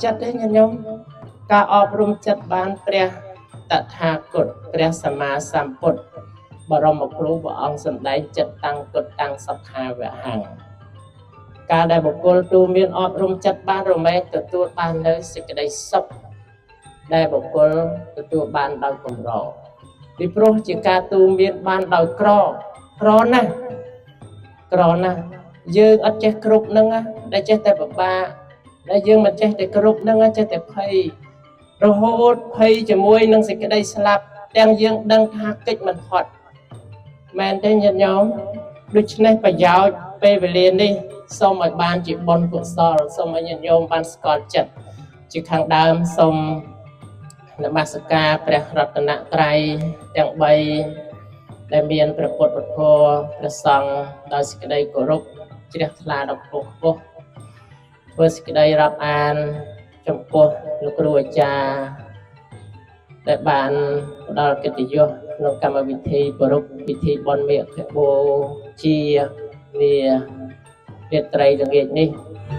ចិត្តទេញាតិញោមការអប់រំចិត្តបានព្រះតថាគតព្រះសម្មាសម្ពុទ្ធបរមគ្រូព្រះអង្គសម្ដែងចិត្តតាំងគតតាំងសុខាវហੰការដែលបុគ្គលទូមានអប់រំចិត្តបានរមែងទទួលបាននៅសេចក្តីសុខដែលបុគ្គលទទួលបានដោយកម្រពីព្រោះជាការទូមានបានដោយក្រក្រណាស់ក្រណាស់យើងអត់ចេះគ្រប់នឹងណាដែលចេះតែពិបាកដែលយើងមិនចេះតែគ្រប់នឹងចេះតែភ័យរហូតភ័យជាមួយនឹងសេចក្តីស្លាប់ទាំងយើងដឹងថាកិច្ចមិនផុតមែនទេញាតិញោមដូច្នេះប្រយោជន៍ពេលវេលានេះសូមឲ្យបានជាបុណ្យកុសលសូមឲ្យញាតិញោមបានស្គាល់ចិត្តជាខាងដើមសូមនមស្ការព្រះរតនត្រ័យទាំង3ដែលមានព្រះពុទ្ធពធព្រះសង្ឃដោយសេចក្តីគោរពជ្រះថ្លាដល់ខ្ពង់ខ្ពស់ធ្វើសេចក្តីរាប់អានចំពោះលោកគ្រូអាចារ្យដែលបានផ្ដល់កិត្តិយសក្នុងកម្មវិធីប្រារព្ធពិធីបុណ្យមាឃបូជានារាត្រីល្ងាចនេះ។